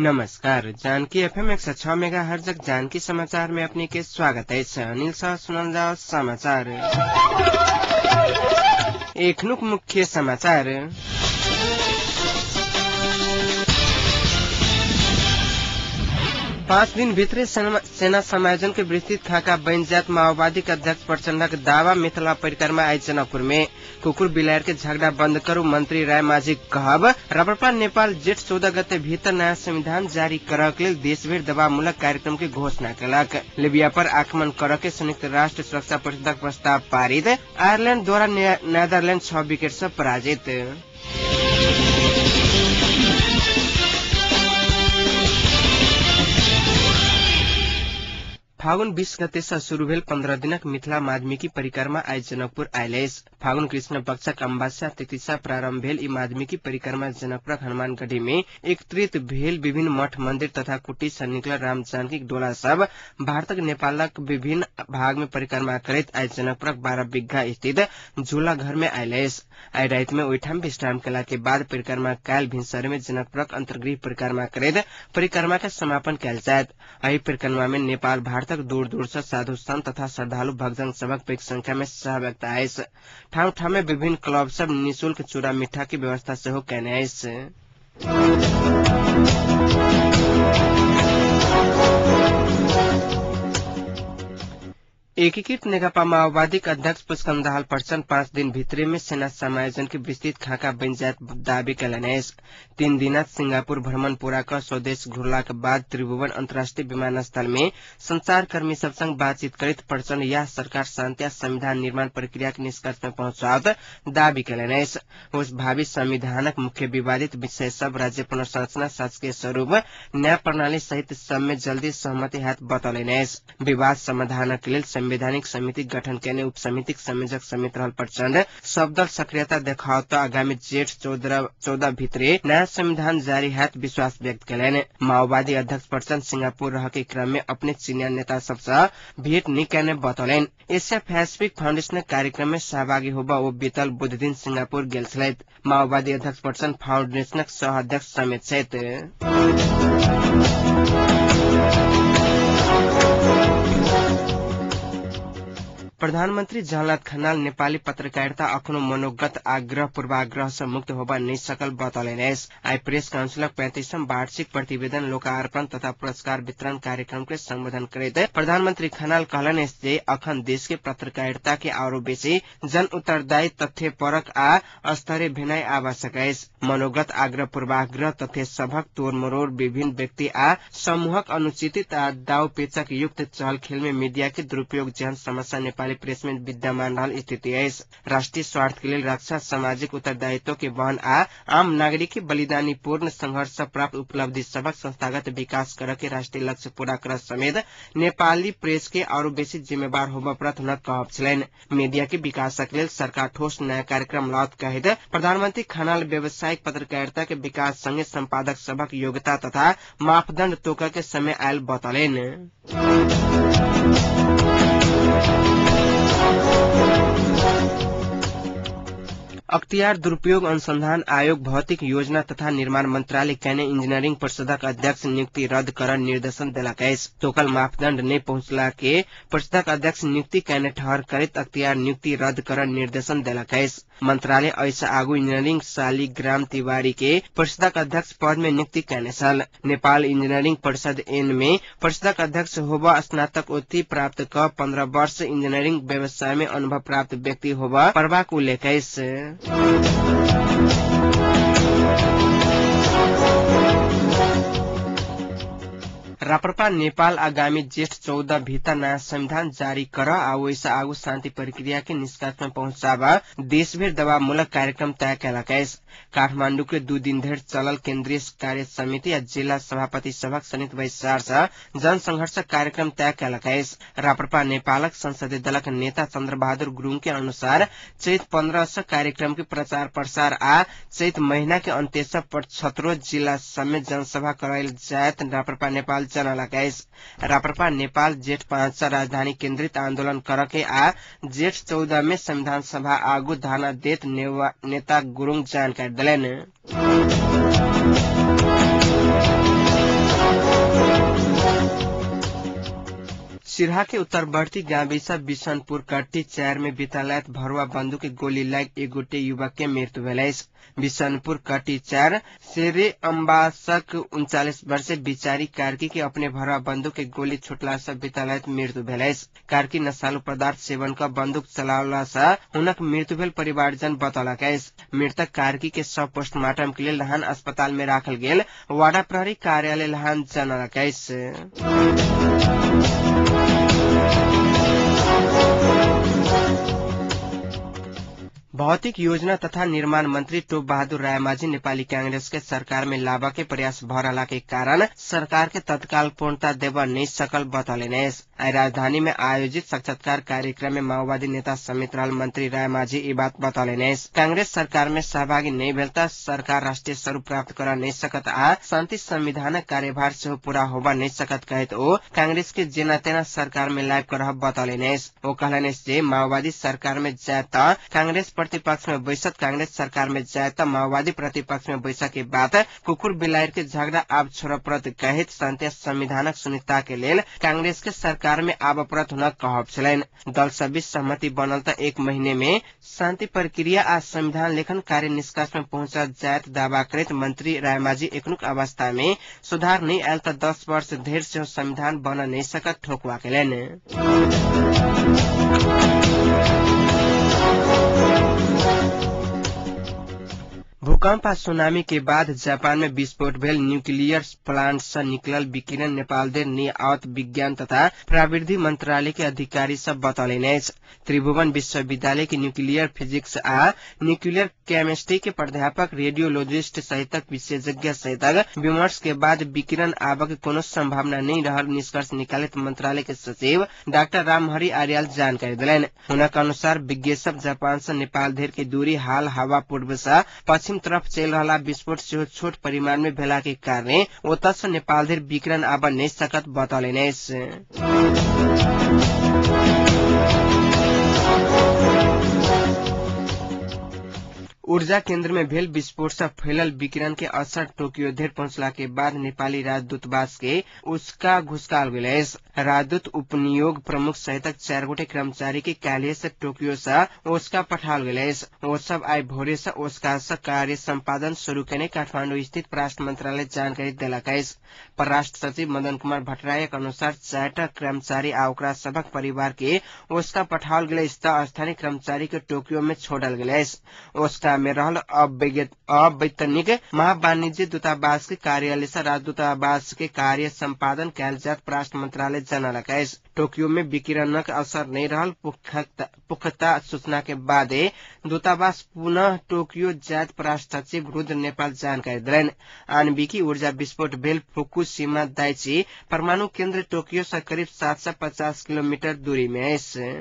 नमस्कार, Janaki FM 106 megahertz Janaki समाचार में अपने के स्वागत है। अनिल शाह सुनल जाओ समाचार। एखनुक मुख्य समाचार। पाँच दिन भित्रै सेना समायोजन के विस्तृत खाका बन जात माओवादी के अध्यक्ष प्रचण्डक दावा मिथिला परिक्रमा आइ जनकपुर में। कुकुर बिलाएर के झगड़ा बंद करू मंत्री रायमाझी कहब। राप्रपा नेपाल जेठ 14 गते भीतर नयाँ संविधान जारी करक लेल देशभरि दबावमूलक कार्यक्रम के घोषणा केलक। लीबिया पर आक्रमण कर के संयुक्त राष्ट्र सुरक्षा परिषदक प्रस्ताव पारित। आयरलैंड द्वारा नेदरलैंड 6 विकेट से पराजित। फागुन 20 गते से शुरू भेल 15 दिनक मिथिला माध्यमिकी परिक्रमा आइ जनकपुर आयल अछि। फागुन कृष्ण पक्षक अमावस्या तिथि से प्रारंभ भेल ई माध्यमिकी परिक्रमा जनकपुरक हनुमानगढ़ी में एकत्रित भेल विभिन्न मठ मंदिर तथा कुटी से निकलल राम जानकीक डोला सब भारतक नेपालक विभिन्न भाग में परिक्रमा करैत आइ जनकपुरक 12 बिघा स्थित झूला घर में आयल अछि। आइ राति में ओहिठाम विश्राम केला के बाद परिक्रमा काल्हि भिनसर में जनकपुरक अंतर्गृह परिक्रमा करैत परिक्रमा के समापन कयल जायत। एहि परिक्रमा में नेपाल भारत दूर दूर से साधु संत तथा श्रद्धालु भक्तजन सबक पैघ संख्या में सहभागिता अछि। ठाम ठाम में विभिन्न क्लब सब निःशुल्क चूड़ा मिठा के व्यवस्था सेहो केने अछि। एकीकृत नेकपा माओवादी के अध्यक्ष पुष्पकमल दाहाल प्रचण्ड 5 दिन भित्रे में सेना समायोजन के विस्तृत खाका बन जात दावी केलनि अछि। 3 दिना सिंगापुर भ्रमण पूरा क स्वदेश घुरला के बाद त्रिभुवन अंतर्राष्ट्रीय विमानस्थल में संचारकर्मी सब संग बातचीत करैत प्रचण्ड यह सरकार शांति आ संविधान निर्माण प्रक्रिया के निष्कर्ष में पहुंचाओत दावी केलनि अछि। उस भावी संविधानक मुख्य विवादित विषय सब राज्य पुनर्संरचना, शासकीय स्वरूप, न्याय प्रणाली सहित सब में जल्दी सहमति हैत बतौलनि अछि। विवाद समाधानक लेल संवैधानिक समिति गठन केने उपसमितिक संयोजक समेत रहल प्रचण्ड सब दल सक्रियता देखाओत त आगामी जेठ 14 भित्रे नयाँ संविधान जारी हैत विश्वास व्यक्त केलनि। माओवादी अध्यक्ष प्रचण्ड सिंगापुर रह के क्रम में अपने चीनिया नेता सबसँ भेट नै केने बतौलनि। एशिया पैसिफिक फाउंडेशन कार्यक्रम में सहभागी होब ओ बीतल बुध दिन सिंगापुर गेल छलथि। माओवादी अध्यक्ष प्रचण्ड फाउंडेशनक सह अध्यक्ष समेत छथि। प्रधानमन्त्री झलनाथ खनाल नेपाली पत्रकारिता अखनो मनोगत आग्रह पूर्वाग्रह से मुक्त होबा नहि सकल बतौलनि अछि। आइ प्रेस काउंसिलक 35वां वार्षिक प्रतिवेदन लोकार्पण तथा पुरस्कार वितरण कार्यक्रम के सम्बोधन करैत प्रधानमन्त्री खनाल कहलनि अछि जे अखन देश के पत्रकारिता के आरो बेसी जन उत्तरदायी, तथ्यपरक आ स्तरीय भेनाइ आवश्यक अछि। मनोगत आग्रह पूर्वाग्रह तथ्य सभक तोड़मरोड़ विभिन्न व्यक्ति आ समूहक अनुचित आ दाव पेचक युक्त चहल खेल में मीडिया के दुरुपयोग जेहन समस्या नेपाली प्रेस में विद्यमान रहल स्थिति अछि। राष्ट्रीय स्वार्थ के लेल रक्षा, सामाजिक उत्तरदायित्व के वहन आ आम नागरिक के बलिदानी पूर्ण संघर्ष से प्राप्त उपलब्धि सबक संस्थागत विकास कर के राष्ट्रीय लक्ष्य पूरा कर समेत नेपाली प्रेस के आरो बेसी जिम्मेवार होबय पड़त हुनक कहब छलनि। मीडिया के विकासक लेल सरकार ठोस नयाँ कार्यक्रम लाओत कहैत प्रधानमन्त्री खनाल व्यावसायिक पत्रकारिता के विकास संगे संपादक सबक योग्यता तथा मापदण्ड तोकय के समय आयल बतौलनि। अख्तियार दुरुपयोग अनुसंधान आयोग भौतिक योजना तथा निर्माण मंत्रालय केने इंजीनियरिंग परिषदक अध्यक्ष नियुक्ति रद्द कर निर्देशन देलक अछि। तोकल मापदंड नहि पहुंचला के परिषदक अध्यक्ष नियुक्ति केने ठहर करैत अख्तियार नियुक्ति रद्द कर निर्देशन देलक अछि। मंत्रालय एहिसँ आगू इंजीनियरिंग शालिग्राम तिवारी के परिषदक अध्यक्ष पद में नियुक्ति केने छल। नेपाल इंजीनियरिंग परिषद एन में परिषदक अध्यक्ष होब स्नातकोत्तर प्राप्त क 15 वर्ष इंजीनियरिंग व्यवसाय में अनुभव प्राप्त व्यक्ति होब पड़बाक उल्लेख अछि। राप्रपा नेपाल आगामी जेठ 14 भीतर नयाँ संविधान जारी कर आ ओहिसँ आगू शान्ति प्रक्रिया के निष्कर्ष में पहुंचाबा देशभरि दबावमूलक कार्यक्रम तय केलक अछि। काठमांडू के 2 दिन धरि चलल केन्द्रीय कार्य समिति आ जिला सभापति सभक संयुक्त बैसार से जनसंघर्ष कार्यक्रम तय केलक अछि। राप्रपा नेपालक संसदीय दलक नेता चन्द्रबहादुर गुरूङ के अनुसार चैत 15 से कार्यक्रम के प्रचार प्रसार आ चैत महीना के अंत्य से 76 जिला समेत जनसभा करायल जायत राप्रपा नेपाल जनलक अछि। राप्रपा नेपाल जेठ 5 राजधानी केन्द्रित आन्दोलन करके आ जेठ 14 में संविधान सभा आगू धरना देत नेता गुरूङ जानकारी देलनि। सिरहा के उत्तरवर्ती गाविस बिशनपुर कट्टी 4 में बितालत भरुआ बंदूक के गोली लाग एक गोटे युवक के मृत्यु भेल अछि। बिशनपुर कट्टी 4 शेरे अम्बासक 39 वर्षीय बिचारी कार्की के अपने भरुआ बंदूक के गोली छुटला से बितालत मृत्यु भेल अछि। कार्की नशालु पदार्थ सेवन क बंदूक चलावला से हुनक मृत्यु भेल परिवारजन बतौलक अछि। मृतक कार्की के शव पोस्टमार्टम के लेल लहान अस्पताल में राखल गेल वाडा प्रहरी कार्यालय लहान जनलक अछि। भौतिक योजना तथा निर्माण मंत्री टोप बहादुर रायमाझी नेपाली कांग्रेस के सरकार में लाबा के प्रयास भ रहला के कारण सरकार के तत्काल पूर्णता देव नहीं सकल बतौलनि अछि। आइ राजधानी में आयोजित साक्षात्कार कार्यक्रम में माओवादी नेता समेत रहल मंत्री रायमाझी ई बात बतौलनि अछि। कांग्रेस सरकार में सहभागी नहीं भेल त सरकार राष्ट्रिय स्वरूप प्राप्त कर नहीं सकत आ शान्ति संविधानक कार्यभार सेहो पूरा होबा नहीं सकत कहैत ओ कांग्रेस के जेना तेना सरकार में लाइब कर बतौलनि अछि। ओ कहलनि अछि जे माओवादी सरकार में जाए त कांग्रेस प्रतिपक्ष में बैसत, कांग्रेस सरकार में जाए त माओवादी प्रतिपक्ष में बैसक के बात कुकुर बिलाइर के झगड़ा आब छोड़ पड़त कहैत शान्ति संविधानक सुनिश्चितता के लेल कांग्रेस के सरकार में आब पड़त हुनक कहब छलनि। दल सब बीच सहमति बनल त 1 महीने में शान्ति प्रक्रिया आ संविधान लेखन कार्य निष्कर्ष में पहुंचल जायत दावा करैत मंत्री रायमाझी एखनुक अवस्था में सुधार नहीं आयल त 10 वर्ष धेर सेहो संविधान बन नहीं सकत ठोकुआ केलनि। भूकंप आ सुनामी के बाद जापान में विस्फोट भेल न्यूक्लियर प्लांट से निकलल विकिरण नेपाल धेर नहि आवत विज्ञान तथा प्राविधि मंत्रालय के अधिकारी सब बतौलनि अछि। त्रिभुवन विश्वविद्यालय के न्यूक्लियर फिजिक्स आ न्यूक्लियर केमिस्ट्री के प्राध्यापक रेडियोलॉजिस्ट सहितक विशेषज्ञ सहितक विमर्श के बाद विकिरण आबक कोनो संभावना नहीं रहल निष्कर्ष निकालैत मंत्रालय के सचिव डाक्टर रामहरि आर्याल जानकारी देलनि। हुनक अनुसार विज्ञ सब जापान से नेपाल धेर के दूरी हाल हवा पूर्व से पश्चिम तरफ चलि रहला विस्फोट सेहो छोट परिमाण में भेला के कारण ओतय से नेपाल धरि विकिरण आब नहि सकत बतौलनि अछि। ऊर्जा केन्द्र में भेल विस्फोट से फैलल विकिरण के असर टोक्यो धरि पहुंचला के बाद नेपाली राजदूतावास के उसका घुसकाल गेल अछि। राजदूत उपनियोग प्रमुख सहितक 4 गोटे कर्मचारी के काल्हि से टोक्यो से ओस्का पठाओल गेल अछि। ओ सब आइ भोरे से ओस्का से कार्य सम्पादन शुरू केने काठमांडू स्थित परराष्ट्र मंत्रालय जानकारी देलक अछि। परराष्ट्र सचिव मदन कुमार भट्टराईक अनुसार 4टा कर्मचारी आ ओकरा सभक परिवार के ओस्का पठाओल गेल अछि त स्थानीय कर्मचारी के टोक्यो में छोड़ल गेल अछि। ओस्का में रहल अवैतनिक महावाणिज्य दूतावास के कार्यालय से राजदूतावास के कार्य सम्पादन कयल जायत परराष्ट्र मंत्रालय जनलक अछि। टोक्यो में विकिरणक असर नहीं रहल पुख्ता सूचना के बादे दूतावास पुनः टोक्यो जायत परराष्ट्र सचिव रुद्र नेपाल जानकारी देलनि। आणविकी ऊर्जा विस्फोट भेल फुकुशिमा दाइची परमाणु केन्द्र टोक्यो से करीब 750 किलोमीटर दूरी में अछि।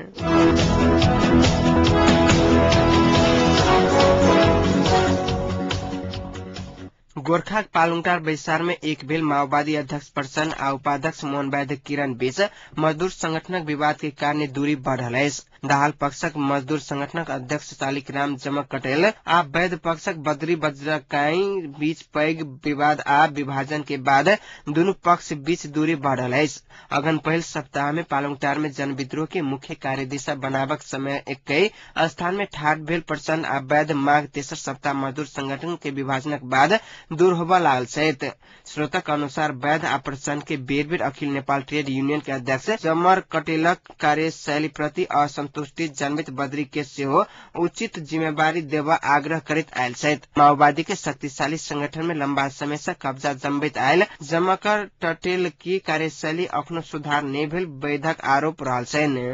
गोरखा पालुङटार बैसार में एक भेल माओवादी अध्यक्ष प्रचण्ड आ उपाध्यक्ष मोहन वैद्य किरण बीच मजदूर संगठनक विवाद के कारण दूरी बढ़ल अछि। दाहाल पक्षक मजदूर संगठनक अध्यक्ष शालिकराम जमक कटेल आ वैद्य पक्षक बद्री बज्रकाई बीच पैघ विवाद आ विभाजन के बाद दुनू पक्ष बीच दूरी बढ़ल अछि। अगन पहिल सप्ताह में पालुङटार में जनविद्रोह के मुख्य कार्यदिशा बनाबक समय एकै स्थान में ठाढ़ भेल प्रचण्ड आ वैद्य माघ तेसर सप्ताह मजदूर संगठन के विभाजनक बाद दूर होबऽ लागल छथि। स्रोतक अनुसार वैद्य आ प्रचण्ड के बेर बेर अखिल नेपाल ट्रेड यूनियन के अध्यक्ष जमर कटेलक कार्यशैली प्रति असंतुष्टि जनबैत बद्री के सेहो उचित जिम्मेवारी देबऽ आग्रह करैत आयल छथि। माओवादी के शक्तिशाली संगठन में लंबा समय से कब्जा जमबैत आयल जमकर टटेल की कार्यशैली अखनो सुधार नहि भेल वैधक आरोप रहल छनि।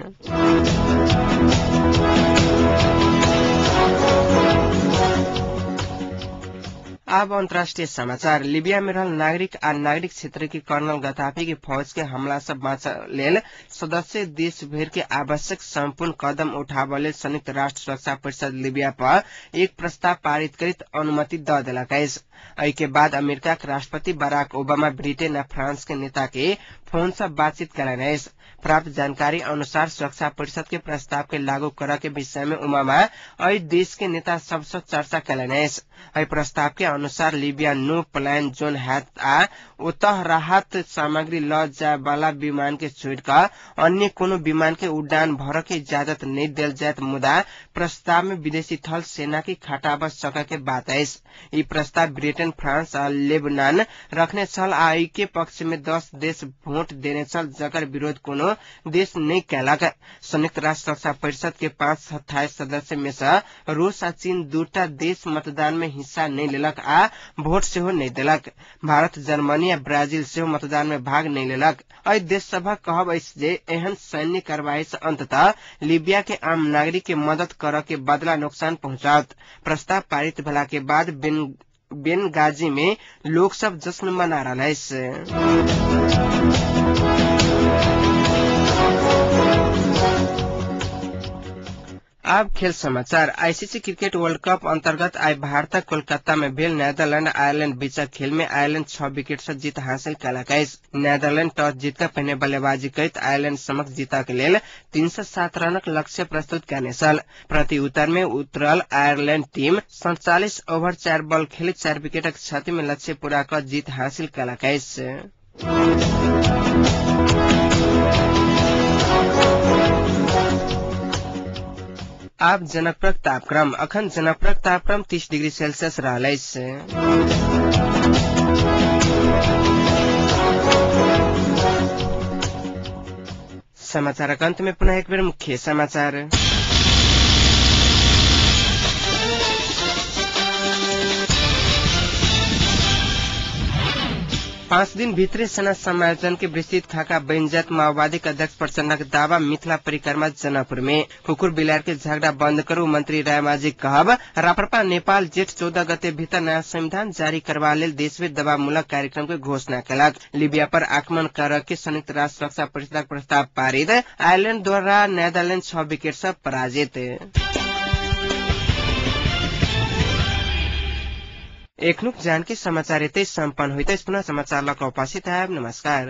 अब अंतर्राष्ट्रीय समाचार। लीबिया में रहल नागरिक आ नागरिक क्षेत्र के कर्नल गद्दाफी के फौज के हमला से बचाव लेल सदस्य देश भर के आवश्यक संपूर्ण कदम उठाबऽ लेल संयुक्त राष्ट्र सुरक्षा परिषद लीबिया पर एक प्रस्ताव पारित करैत अनुमति द देलक अछि। एहि के बाद अमेरिका के राष्ट्रपति बराक ओबामा ब्रिटेन आ फ्रांस के नेता के फोन से बातचीत कयलनि अछि। प्राप्त जानकारी अनुसार सुरक्षा परिषद के प्रस्ताव के लागू करऽ के विषय में ओबामा एहि देश के नेता सबसँ चर्चा कयलनि अछि। एहि प्रस्ताव के अनुसार लीबिया नो प्लान जोन हैत आ ओतह राहत सामग्री ल जाय वाला विमान के छोड़ कऽ अन्य कोनो विमान के उड़ान भरऽ के इजाजत नहि देल जायत, मुदा प्रस्ताव में विदेशी थल सेना के खटाब सकय के बात अछि। ई प्रस्ताव ब्रिटेन, फ्रांस आ लेबनान रखने छल आ एहि के पक्ष में 10 देश वोट देने छल, जकर विरोध कोनो देश नहि कयलक। संयुक्त राष्ट्र सुरक्षा परिषद के 5 स्थायी सदस्य में से रूस आ चीन दूटा देश मतदान में हिस्सा नहि लेलक आ वोट सेहो नहि देलक। भारत, जर्मनी आ ब्राजील सेहो मतदान में भाग नहि लेलक। एहि देश सभक कहब अछि जे एहन सैन्य कार्रवाई से अंततः लीबिया के आम नागरिक के मदद करऽ के बदला नुकसान पहुंचाओत। प्रस्ताव पारित भेला के बाद बेनगाजी में लोक सब जश्न मना रहल अछि। आब खेल समाचार। आईसीसी क्रिकेट वर्ल्ड कप अंतर्गत आइ भारतक कोलकाता में भेल नेदरलैंड आयरलैंड बीचक खेल में आयरलैंड 6 विकेट से जीत हासिल कयलक अछि। नेदरलैंड टॉस जीत कऽ पहिने बल्लेबाजी करैत आयरलैंड समक्ष जीतक लेल 307 रनक लक्ष्य प्रस्तुत कयने छल। प्रत्युत्तर में उतरल आयरलैंड टीम 47 ओवर 4 बॉल खेलैत 4 विकेटक क्षति में लक्ष्य पूरा कऽ जीत हासिल कयलक अछि। आब जनकपुरक तापक्रम। अखन जनकपुरक तापक्रम 30 डिग्री सेल्सियस रहल अछि। समाचारक अंत में पुनः एक बेर मुख्य समाचार। पाँच दिन भित्रै सेना समायोजन के विस्तृत खाका बनि जायत माओवादी के अध्यक्ष प्रचण्डक दावा। मिथिला परिक्रमा जनकपुर में कुकुर बिलार के झगड़ा बंद करू मंत्री रायमाझी कहब। राप्रपा नेपाल जेठ 14 गते भीतर नयाँ संविधान जारी करबा लेल देशभरि दबावमूलक कार्यक्रम के घोषणा केलक। लीबिया पर आक्रमण करऽ के संयुक्त राष्ट्र सुरक्षा परिषदक प्रस्ताव पारित। आयरलैंड द्वारा नेदरलैंड 6 विकेट से पराजित। एखनुक जानकी समाचार यतै सम्पन्न होइत अछि। पुनः समाचार लऽ कऽ उपस्थित आयब। नमस्कार।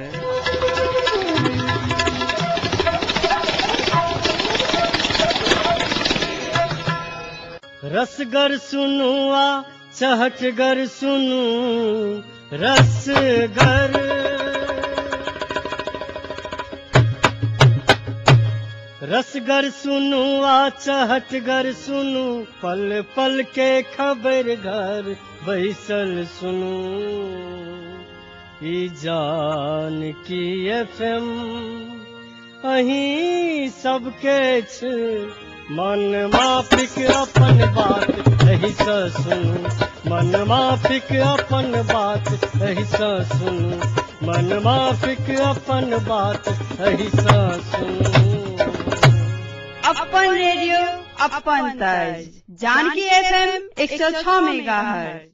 रसगर सुनुआ चहटगर सुनू रसगर, रसगर सुनू आ चहटगर सुनू, पल पल के खबर घर बैसल सुनू, ई जानकी एफएम अहीं सबके छ मन माफिक अपन बात एहि सँ सुनू, मन माफिक अपन बात एहि सँ सुनू, मन माफिक अपन बात एहि सँ सुनू। अपन रेडियो अपन तर्ज जानकी एफएम 106 मेगाहर्ट्ज।